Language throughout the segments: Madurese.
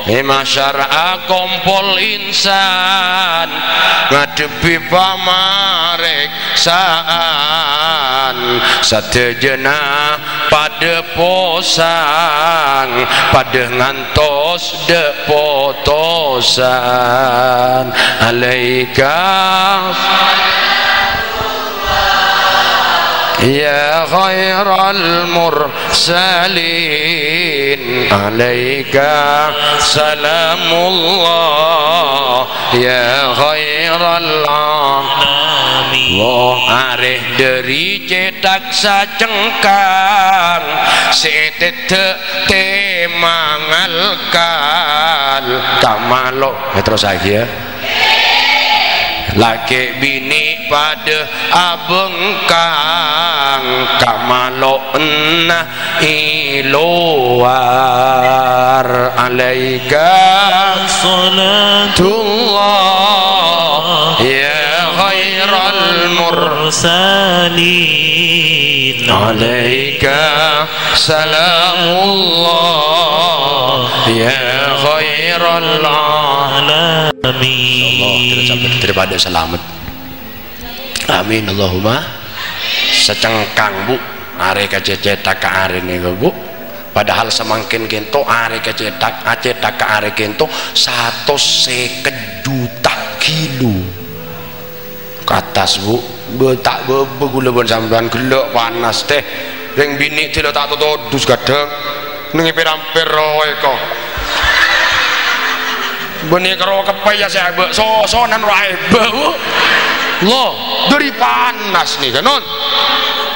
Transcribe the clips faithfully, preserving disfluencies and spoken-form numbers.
È mahsyar akompol insan, ngadhebbhi pamarèksaan, sadhâjâna padâ posang, padâ ngantos dâ' potosan. Alaika ya khairal mursalin, alaika salamullah ya khairal alamin. Wah, arè dâri cèthak sacengkang, sè tedhâ' tèmang alkal. Kamalo, ya, terros aja. Lakè' binè' padâ abengkang, kamalo'na è lowar. Alaika salatullah ya khairal mursalin, alaika salamullah ya khairal alamin. Insyaallah, terros sampai daripada selamat. Amin, Allahumma. Sacengkang, Bu. Arè kacèthak ka arè nèka, Bu. Padahal samangkèn kènto arè kacèthak, acèthak ka arè kènto satos sèket juta kilo. Ka attas, Bu. Bâ-, ta' bâbâ ghulâ bân sampèyan ghellâ' panas, tè. Rèng binè' dâlâ ta' totodus kadhâng. Neng è per-amper rowa èko. Bânnè karo keppa ya sè abâ', sosonan rowa èbâ, Bu. Lo, dâri panas nèka, non.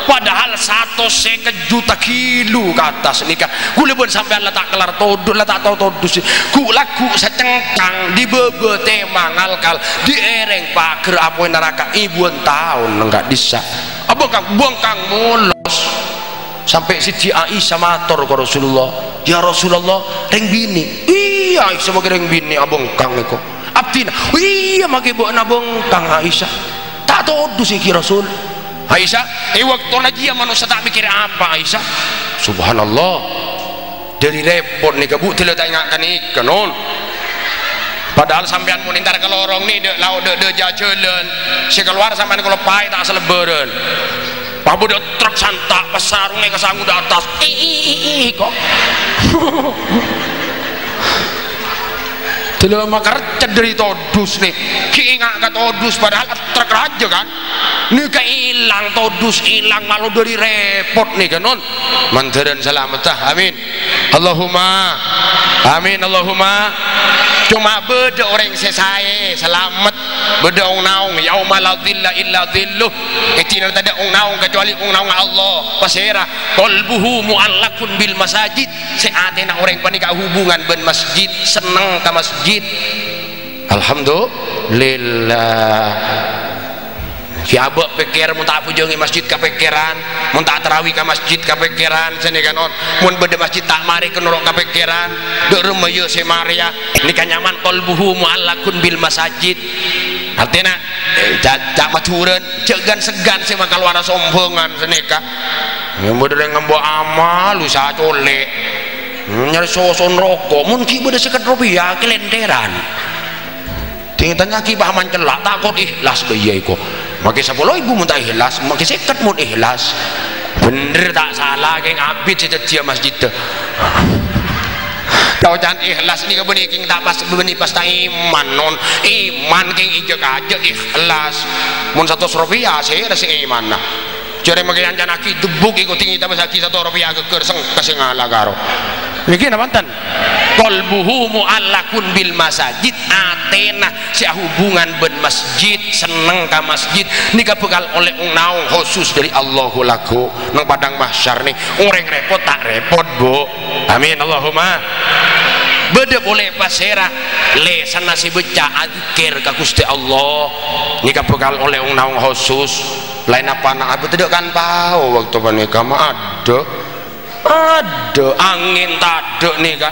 Padahal satos sèket juta kilo ka attas nèka. Ghulâ bân sampèyan la ta' kellar todus, la ta' tao todus. Ghu'-lagghu' sacengkang, dibâbâ tèmang alkal, dièrèng paghâr apoy naraka èbuwân taon neng ka'dissa'. Abengkang, bengkang molos. Sampè' Siti Aisyah mator ka Rasulullah, "Ya Rasulullah, rèng binè'." "Iyâ, Aisyah, makè rèng binè' abengkang èko." "Abdhina?" "Iyâ, makè bâ'na bengkang, Aisyah." "Ta' todus ènggi, Rasul." "Aisyah, è bâktona jiyâ manossa ta' mèkkèrè apa, Aisyah?" Subhanallah. Dâri rèpot nèka, Bu, dâlâ ta' enga' ka nèka, non. Padahal sampèyan mon entar ka lorong nè, dâ', lao dâ', dâ' jhâ-, jhâlân. Sè kalowar sampèyan kaloppaè ta' salebbhârân. Pabudhâ truk santa', pas sarongè ka sango dâ' attas. Ih, ih, ih, ih, kok. Dâlâ makercet dâri todus nè. Ghi' enga' ka todus, padahal truk rajâ, kan. Nèka èlang todus, èlang malo dâri rèpot nèka, non. Mandhârân salametta. Amin. Allahumma amin, Allahumma. Coma bâdâ orèng sè saè, salamet. Bâdâ ong-naong, yauma la dhilla illa dhilluh. È dinana tadâ' ong-naong kecuali ong-naongnga Allah. Pasèra? Qalbuhu mu'allaqun bil masajid. Sè atèna orèng panèka hubungan bân masjid, senneng ka masjid. Alhamdulillah. Ghi' abâ' pèkkèr, mon ta' abhâjâng è masjid kapèkkèran, mon ta' tarawih ka masjid kapèkkèran, sanèka non. Mon bâdâ masjid ta' marè ka noro' kapèkkèran, dâ' remma yâ sè marèya. Nèka nyamana qalbuhu mu'allaqun bil masajid. Artèna, eh, ca', ca' Madhurâna, jhâ' gan-sègan sè makalowara sombhângan sanèka. Yâ, bâdâ rèng ngemba amal, usaha colè'. Hmm, nyarè soso naraka, mon ghi' bâdâ sèket ropèya, kalèntèran. Ding tanya'aghi pahaman cella', tako' ikhlas bâ' iyâ iko. Makè sapolo èbu mon ta' ikhlas, makè sèket mon ikhlas. Bhender ta' sala, kèng abit sè dhâddhiyâ masjidda. Kaoca'an ikhlas nèka bânnè kèng ta' pas, bânnè pas ta' iman, non. Iman kèng èjâ-kajâ ikhlas. Mon satos ropèya, sèra sè imanna. Jârèya makè ancana'aghi debbhuk iko, dingin ta' pasa'aghi sato ropèya ghâgghâr sengka sè ngala' karo. Nèkè napa enten? Qalbuhu mu'allaqun bil masajid, atèna sè ahubungan bân masjid, senneng ka masjid, nèka bhâkal ollè ong-naong khusus dâri Allahu lagghu' neng padang mahsyar nè. Orèng rèpot ta' rèpot, Bu. Amin, Allahumma. Bâdâ polè pasèra? Lèsanna sè bâca adzikir ka Ghustè Allah, nèka bhâkal ollè ong-naong khusus. Laèn apana abâ' tadâ' kan pao bâkto panèka ma' adâ'. Adâ', angèn tadâ' nèka.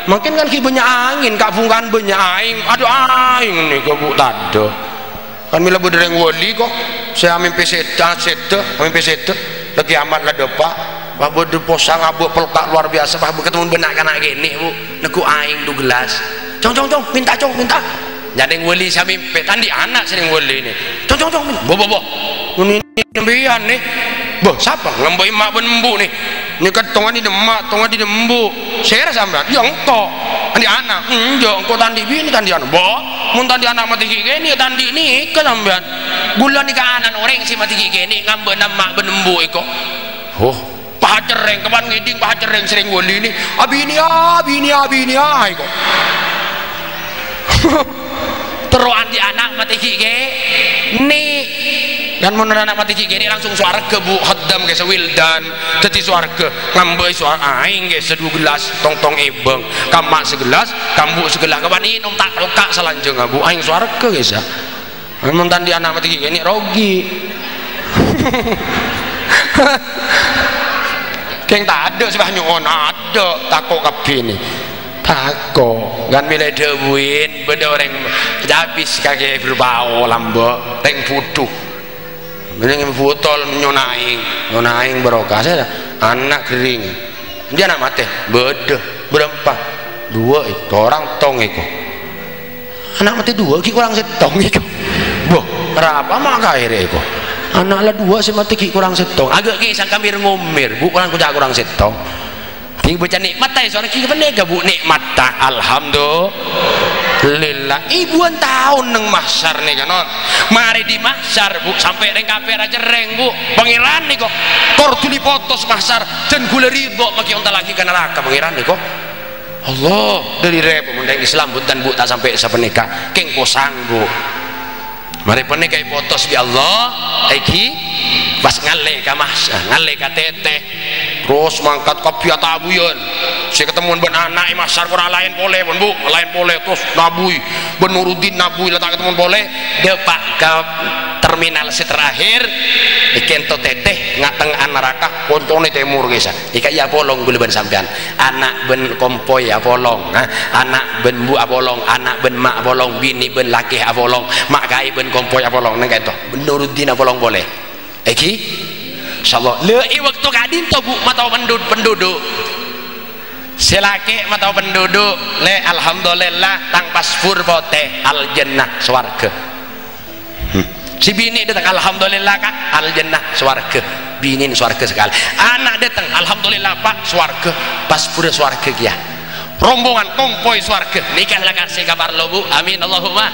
Mangkèn kan ghi' bânnya' angèn, kabhungka'an bânnya' aèng. Adâ' aèng nèka, Bu, tadâ'. Kan mèla bâdâ rèng wali ko, sè amèmpè sèdhâ, sèdhâ, amèmpè sèdhâ. La kiamat la dâpa'. Pas bâdâ posang abâ' pelka' luar biasa, pas bâ-, katemmo bân na'-kana' kènè', Bu. Neggu' aèng du gelas. "Cong, cong, cong, minta, Cong, minta." Nyarèng wali sè mimpè, ta' andi' ana' sè rèng wali nè. "Cong, cong, cong, minta." "Bo, bo, bo. Ngènè sampèyan nè." "Bo, sapa?" "Nglambâi emma' bân embu' nè." "Nè, kan tong andi' emma', tong andi' embu'." "Sèra sampèyan?" "Iyâ, engko'." "Andi' ana'?" "Enjâ', engko' ta' andi' binè, ta' andi' ana'." "Bo, mon ta' andi' ana' matè ghi' kènè', ta' andi' nèka sampèyan." "Ghulâ nèka ana' orèng sè matè ghi' kènè' ngambâ'âna emma' bân embu' èko." Oh, pacerrèng, kapan ngèdhing pacerrèng sè rèng wali nè. "Abinèya, abinèya, abinèya," èko. Terro andi' ana' matè ghi' kènè'. Kan mon ana' matè ghi' kènè' langsung sowarghâ, Bu, khaddam kèya sè wildan, dhâddhi sowarghâ, ngambâi sowa-, aèng kèya sè du gelas, tong-tong èbâng, ka emma' sè gelas, ka embu' sè gelas, kapan ènom ta' toka' salanjhângnga, Bu, aèng sowarghâ kèya sè. Mon ta' andi' ana' matè ghi' kènè' rogi. Kèng tadâ' sè bâ nyo'on, adâ', tako' kabbhi nè. Tako'. Kan mèlè dhâbuin, bâdâ orèng cabis kakè berbau lambâ', rèng budhu. Mending botol nyo'on aèng, nyo'on aèng barokah. Sè ana' ghering. Andi' ana' matè? Bâdâ. Bârâmpa? Duwâ', è. Korang tong èko. Ana' matè duwâ' ghi' korang sèttong èko. Bo, arapa ma' kaèrè èko? Ana' la duwâ' sè matè ghi' korang sèttong. Aghâ' ghi' sangka mir-ngomer, Bu, korang koca' korang sèttong. Sè bâca nè'matta è sowarghâ panèka, Bu, nè'matta. Alhamdulillah. Èbuwân taon neng mahsyar nèka, non. Marè dâri mahsyar, Bu, sampè' rèng kafir acerrèng, Bu. Pangèran nèko, kor dhuli potos mahsyar, dân ghulâ ridho makè ontallaghi ka naraka, Pangèran nèko. Allah, dhâri rèpo mon rèng Islam bhunten, Bu, ta' sampè' sapanèka. Kèng posang, Bu. Marè panèka èpotos bi' Allah, èghi pas ngallè ka mahsyar, ngallè ka tètè. Terros mangkat kabbhi atabuyan. Sè katemmo bân ana' è mahsyar korang laèn polè, pon, Bu, laèn polè, terros nabui. Bân Nuruddin nabui, la ta' katemmo polè. Dâpa' ka terminal sè terakhir, èkento tètè, nga'-, tengnga'an naraka, koncona tèmor kèya sè. Èka iyâ apolong ghulâ bân sampèyan. Ana' bân kompoy apolong, ha? Ana' bân embu' apolong, ana' bân emma' apolong, binè bân lakè apolong, ma' kaè bân kompoy apolong, neng ka'dinto. Bân Nuruddin apolong polè. Èghi? Insyaallah. Lè, è bâkto ka'dinto, Bu, matao pendud-, penduduk. Sè lakè matao penduduk, lè, alhamdulillah, tang paspor potè, al-jannah, sowarghâ. Hmm. Sè binè dâteng, alhamdulillah, Ka', al-jannah, sowarghâ. Binèna sowarghâ sakalè. Ana' dâteng, alhamdulillah, Pa', sowarghâ. Pasporra sowarghâ kèya. Rombongan kompoy sowarghâ. Nèka la kasè kaparlo, Bu. Amin, Allahumma.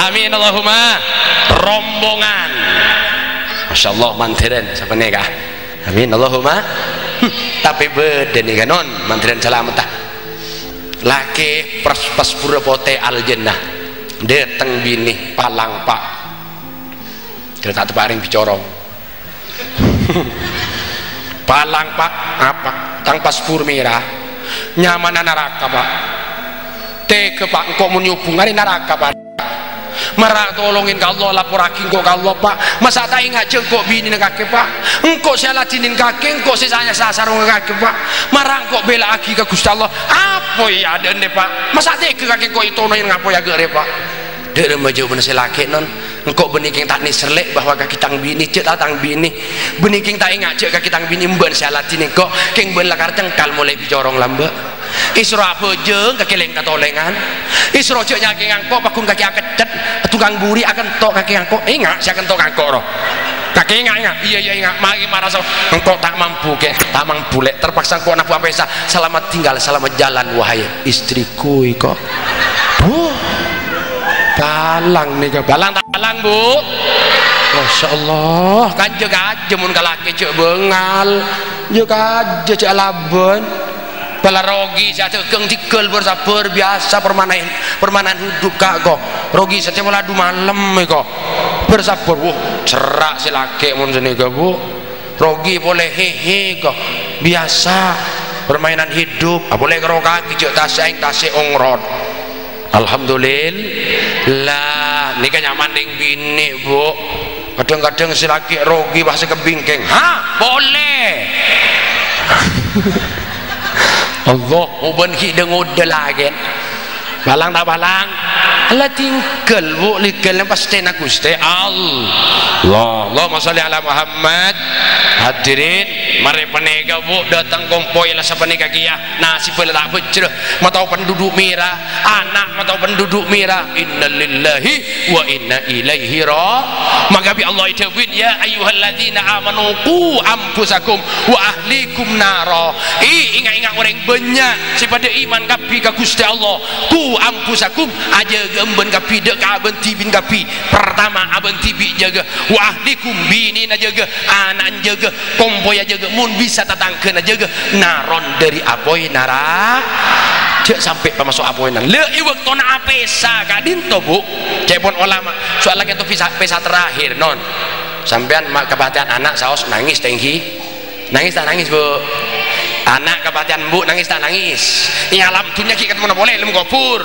Amin, Allahumma. Rombongan. Masyaallah, mandhârân sapanèka. Amin, Allahumma. Hmm. Tapè bâdâ nèka, non, mandhârân salametta. Lakè pas-, pasporra potè al-jannah. Dâteng binè, palang, Pa'. Kèra ta' teppa' rèng Bicorong. Palang, Pa', apa? Tang paspor mèra. Nyamana naraka, Pa'. Tegghâ, Pa', engko' mon nyobung arè naraka, Pa'. Mara tolongin ka Allah, laporraghi engko' ka Allah, Pa'. Masa' ta' enga' jâ' engko' binèna kakè, Pa'? Engko' sè aladhinèn kakè, engko' sè sanya sasarongnga kakè, Pa'. Mara engko' bellâ'aghi ka Ghustè Allah. Apoy adâ'na, Pa'. Masa' tegghâ kakè engko' ètono'è ngapoy aghârè, Pa'? Dâ' remma jâwâbbhâ sè lakè, non. Engko' bânnè kèng ta' nèser, lè', bahwa kakè tang binè, jâ' ta' tang binè. Bânnè kèng ta' enga' jâ' kakè tang binè, bân sè aladhinè engko', kèng bân lakar cengkal molaè Bicorong lambâ'. Èsoro abhâjâng kakè lèng katolèngan. Èsoro jâ' nyakènga engko', pagghun kakè akeccet, tokang buri akento' kakè engko'. Enga' sè akento' ka engko', ro. Kakè enga', enga'. Iyâ, iyâ, enga'. Mangkèn mara so-, engko' ta' mampu, Kè. Ta' mampu, lè'. Terpaksa engko' nabu' apèsa. Selamat tinggal, selamat jalan, wahai istriku, iko. Buh. Balang nèka, balang ta' balang, Bu? Masya Allah, kan jâ' kajâ mon ka lakè jâ' bângal. Jâ' kajâ jâ' alabân. Bâlâ rogi sè adhâghâng dhigghâl, bâr-sabbhâr, biasa permainan, permainan hidup, Ka', ko. Rogi sè tèmor adu malem, ko. Bâr-sabbhâr, wuh, cerra' sè lakè mon sanèka, Bu. Rogi polè, hehe, ko. Biasa. Permainan hidup. Apolè karo kakè jâ' tasè' aèng, tasè' ongrot. Alhamdulillah. Nèka nyaman rèng binè, Bu. Kadhâng-kadhâng sè lakè rogi pas sè kabingkèng. Ha, polè. Allah, obân ghi' dâ-ngodâ lakè. Balang ta' balang? La tinggal, Bu, tinggal neng pastèna Ghustè Allah. Allahumma sholli ala Muhammad. Hadirin, marè panèka, Bu, dâteng kompoy la sapanèka kèya. Nasibbhâ la ta' bhâjjhrâ, matao penduduk mèra, ana' matao penduduk mèra. Innalillahi wa inna ilaihi ra-, mangkabin Allah èdhâbuin, "Ya ayyuhalladzina amanu qu anfusakum wa ahlikum nara." Ih, ènga'-ènga' orèng bânnya' sè padâ iman kabbhi ka Ghustè Allah. "Qu anfusakum," ajâgâ bân kabbhi, dâ' ka bân dhibi'na kabbhi. Partama, abân dhibi' jâgâ. "Wa ahlikum," binèna jâgâ, ana'na jâgâ, kompoyya jâgâ, mon bisa tatangghâna jâgâ, naron dâri apoy nara-, jhâ' sampè' pamaso' apoyna. La, è bâktona apèsa ka'dinto, Bu, ca'èpon olama, soalla kento pèsa, pèsa terakhir, non. Sampèyan ma-, kapatèyan ana' saos nangès, ta' ènggi? Nangès ta' nangès, Bu? Ana' kapatèyan embu' nangès ta' nangès? È alam dhunnya ghi' katemmo polè, è alam kobhur.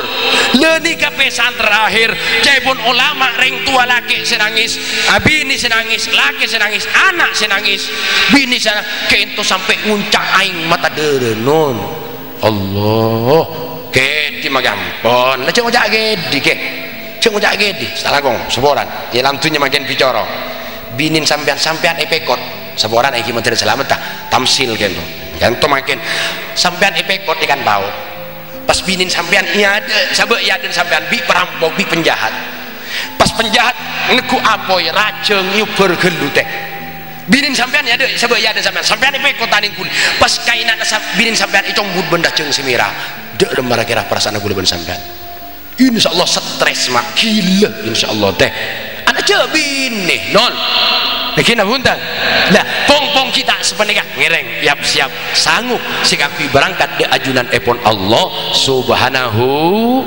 La, nèka pèsa terakhir, ca'èpon olama, rèng towa lakè' sè nangès, abinè sè nangès, lakè' sè nangès, ana' sè nangès, binè sè na-, kento sampè' ngonca' aèng mata dârâ, non. Allah, kèdhi makampon. La, jhâ' ngoca' kèdhi, kè. Jhâ' ngoca' kèdhi, salakong, saporana. È alam dhunnya mangkèn bicara. Binèn sampèyan, sampèyan èpèkot. Saporana ènggi mandhâr salamet, ta? Tamsil kento. Kento mangkèn. Sampèyan èpèkot è kan pao. Pas binèn sampèyan èadâ', sabâ' èadâ'na sampèyan bi' parampok, bi' penjahat. Pas penjahat neggu' apoy, rajâng, nyobâr ghâllu, tè. Binèn sampèyan èadâ', sabâ' èadâ'na sampèyan. Sampèyan èpèkot tanèng ghuli. Pas kaèna'na sa-, binèn sampèyan ècombut bân rajâng sè mèra. Dâ' remma ra-kèra parasaanna ghulâ bân sampèyan? Insyaallah stres, ma'. Ghilâ, insyaallah, tè. Ana' jhâ' binè, non. Ènggi napa bhunten? La, pong-pong kita sapanèka ngèrèng, yap-siyap, sango, sè kaangghuy berangkat dâ' ajunanèpon Allah Subhanahu